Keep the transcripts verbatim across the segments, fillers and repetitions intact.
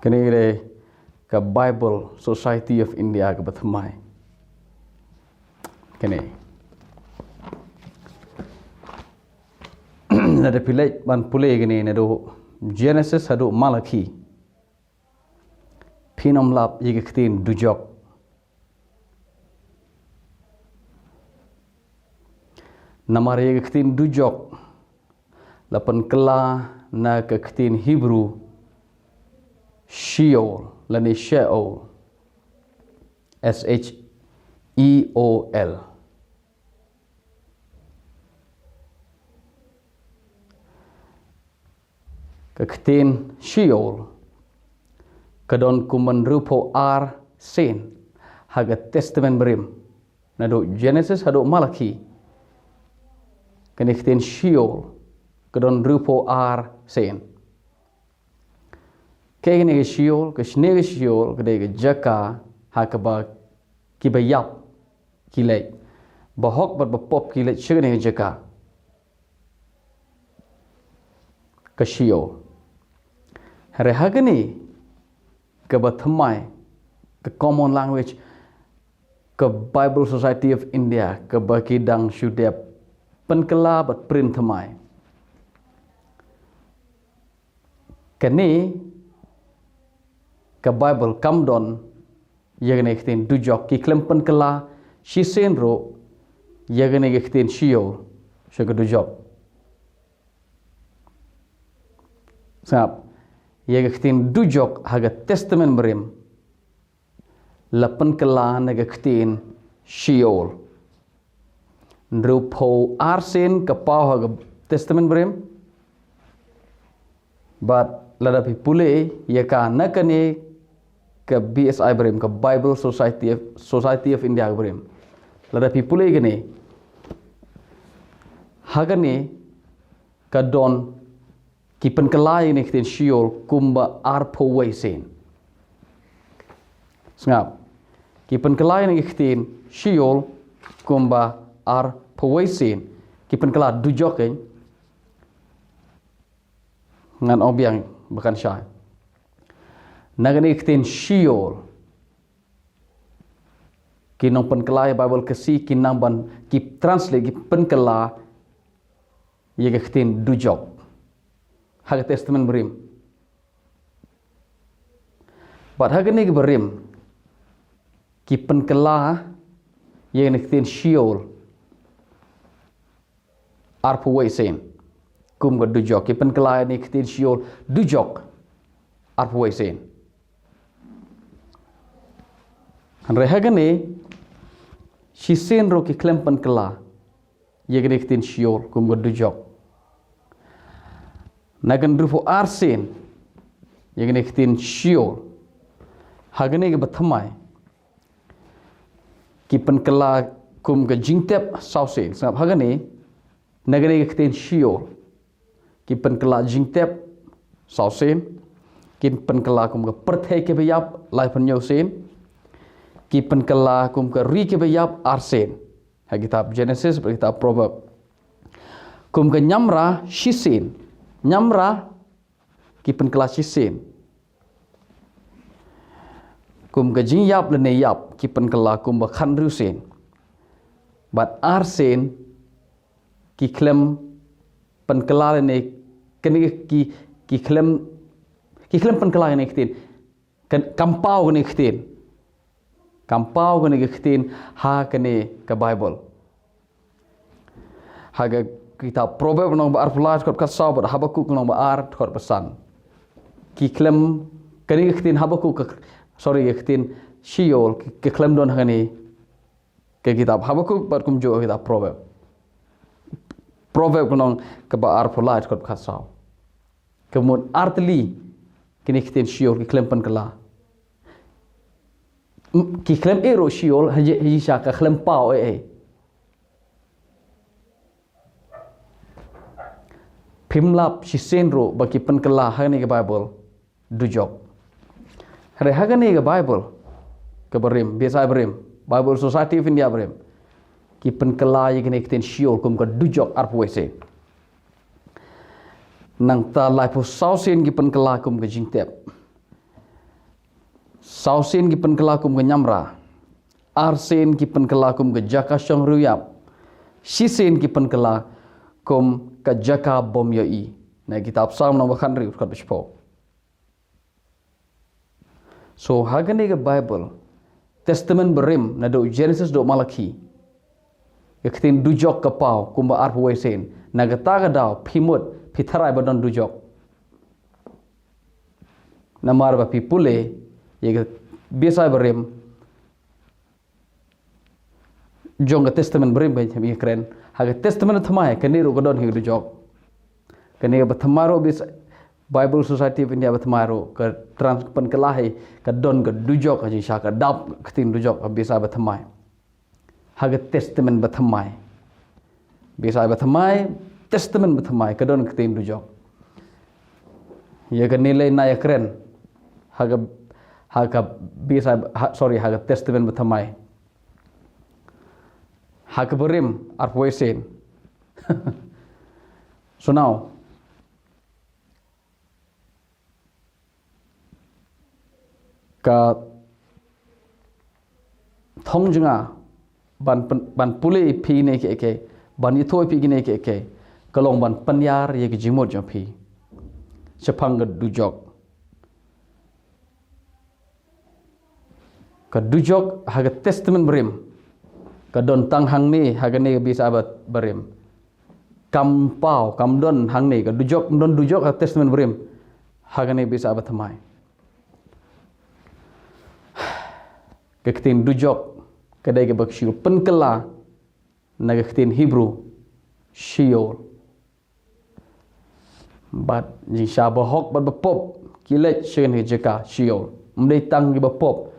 Kane ka dei ka Bible Society of India kaba thymmai. Kane. Lada phi leit ban pule kane naduh Genesis haduh Malaki, phin ym lap ïa ka ktien dujok. Namar ïa ka ktien dujok la pynkylla na ka ktien Hebrew Sheol lane Sheol. S H E O L. Ka ktien Sheol ka don kumba hynriewphew ar sien ha ka Testament Barim. Naduh Genesis haduh Malaki, kane ka ktien Sheol ka don hynriewphew ar sien. Kaei kane ka Sheol? Kane ka Sheol ka dei ka jaka ha kaba kiba ïap ki leit, ba hok bad ba pop ki leit sha kane ka jaka, ka Sheol. Hynrei ha kane kaba thymmai, ka common language, ka Bible Society of India, kaba ki dang shu dep pynkylla bad print thymmai. Kane ka Bible kam don ïa kane ka ktien dujok, ki khlem pynkylla shisien ruh ïa kane ka ktien Sheol sha ka dujok. Sngap, ïa ka ktien dujok ha ka Testament Barim la pynkylla na ka ktien Sheol. Hynriewphew ar sien ka paw ha ka Testament Barim. Bad lada phi pule ïa ka na kane ka B S I Barim, ka Bible Society of, Society of India Barim, lada phi pule kane, ha kane ka don, ki pynkylla ïa kane ka ktien Sheol kumba arphew wei sien. Sngap. Ki pynkylla ïa kane ka ktien Sheol kumba arphew wei sien. Ki pynkylla dujok, eh. Ngan ong biang ba kan shai. Na kane ka ktien Sheol, ki nongpynkylla ïa Bible Khasi ki nang ban, ki translate, ki pynkylla ïa ka ktien dujok ha ka Testament Barim. Bad ha kane ka Barim ki pynkylla ïa kane ka ktien Sheol arphew wei sien kum ka dujok. Ki pynkylla ïa kane ka ktien Sheol dujok arphew wei sien. Hynrei ha kane shisien ruh ki khlem pynkylla ïa kane ka ktien Sheol kum ka dujok. Na ka hynriewphew ar sien ïa kane ka ktien Sheol, ha kane kaba thymmai ki pynkylla kum ka jingtep saw sien. Sngap, ha kane, na kane ka ktien Sheol ki pynkylla jingtep saw sien, ki pynkylla kum ka pyrthei kaba ïap laiphew hynñiew sien, ki pynkylla kum ka ri kaba ïap ar sien ha kitab Genesis bad kitab Proverb. Kum ka ñiamra shisien, ñiamra ki pynkylla shisien. Kum ka jingïap lane ïap ki pynkylla kumba khathynriew sien. Bad ar sien ki khlem pynkylla lane, kane ki, ki khlem, ki khlem pynkylla kane ka ktien. Kan, kam paw kane ka ktien. Kam paw kane ka ktien ha kane ka Bible. Ha ka kitab Proverb lynnong ba arphew lai dkhot khatsaw bad Habakuk lynnong ba ar dkhot ba san. Ki khlem, kane ka ktien Habakuk ka, sorry, ka ktien Sheol ki, ki khlem don ha kane ka kitab Habakuk bad kumjuh ka kitab Proverb. Proverb lynnong kaba arphew lai dkhot khatsaw. Ka mut artylli kine ki ktien Sheol ki khlem pynkylla. M-, ki khlem ïeh ruh Sheol, ha ji, ha jingshisha ka khlem paw ei ei. Phim lap shisien ruh ba ki pynkylla ha kane ka Bible dujok. Hynrei ha kane ka Bible ka barim, B S I barim, Bible Society of India barim, ki pynkylla ïa kine ki ktien Sheol kum ka dujok arphew wei sien. Nangta laiphew saw sien ki pynkylla kum ka jingtep. Saw sien ki pynkylla kum ka nyamra. Ar sien ki pynkylla kum ka jaka shong riewïap. Shi sien ki pynkylla kum ka jaka bym ïohi. Na kitab Salm namba khathynriew, khat ba shiphew. So, ha kane ka Bible, Testament barim, naduh Genesis haduh Malaki, ka ktien dujok ka paw kumba arphew wei sien. Na kata ka daw, phi mut, phi tharai ba don dujok. Namar ba phi pule ïa ka Biasai barim jong ka Testament barim, ba ngi kren, ha ka Testament thymmai, kane ruh ka don hi ka dujok. Kane ba thymmai ruh, Bible Society of India ba thymmai ruh, ka trans pynkylla hi, ka don ka dujok, ka jingsha ka dap ka ktien dujok ha Biasai ba thymmai. Ha ka Testament ba thymmai. Biasai ba thymmai, Testament ba thymmai, ka don ka ktien dujok. Ïa kane lei nga ïakren ha ka, ha ka Biasai, ha, sorry, ha ka Testament ba thymmai. Ha ka barim, arphew wei sien. So now, ka thong jong nga ban pyn-, ban pule ïa phi ne ke ke, ban ïathuh ïa phi ne ke ke, ka long ban pynïar ïa ka jingmut jong phi shaphang ka dujok. Ka dujok ha ka Testament barim ka don tang hangne, ha kane ka Biasai ba, barim. Kam paw, kam don hangne, ka dujok, kam don dujok ha Testament barim. Ha kane Biasai ba thymmai. Ka ktien dujok ka dei kaba shu pynkylla na ka ktien Hebrew, Sheol. Bad jingsha bahok bad bapop ki leit sha kane ka jaka Sheol. Ym dei tang ki bapop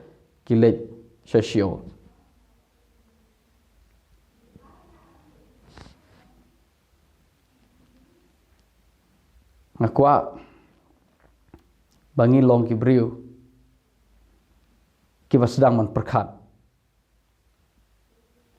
ki leit sha Sheol. Nga kwah ba ngi long ki briew kiba sdang ban pyrkhat